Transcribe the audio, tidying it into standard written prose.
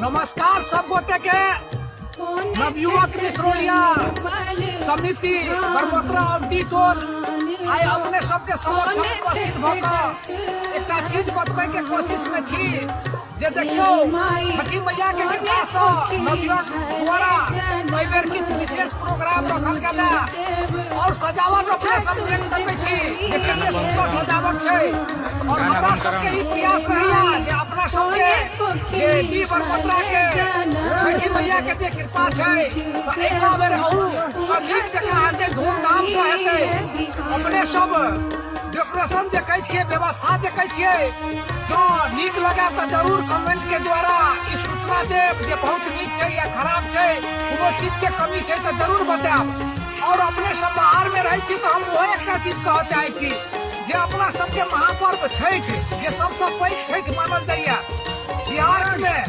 नमस्कार सब गोटे के। नवयुवक मिश्रोलिया समिति बरमोत्रा अवधि टोल आइ अपने सबके समक्ष हम उपस्थित भऽ कऽ एकटा चीज बतबै के कोशिश में छी जे देखियौ, छठी मैया के कृपा सँ नवयुवक द्वारा एहि बेर किछु विशेष प्रोग्राम रखल गेल और सजावट अपने सब देख सकै छी जे कते सुंदर सजावट छै। और हमरा सबके ई प्रयास रहैया जे अपना सबके जे डी बरमोत्रा के छठी मैया के जे कृपा छै, तऽ अगिला बेर अहू सब नीक जकाँ हेतै, धूमधाम सँ हेतै। अपने सब डेकोरेशन देखै छियै, व्यवस्था देखै छियै, जँ नीक लगे तऽ जरूर कमेंट के द्वारा ई सूचना देब जे बहुत नीक छै या खराब छै, कोनो चीज के कमी छै तऽ जरूर बतायब। और अपने सब बाहर में रहै छी तऽ हम ओहो एकटा चीज कहऽ चाहै छी जे अपना सबके महापर्व छठि, जे सबसँ पैघ छठि मानल जाइए बिहार में।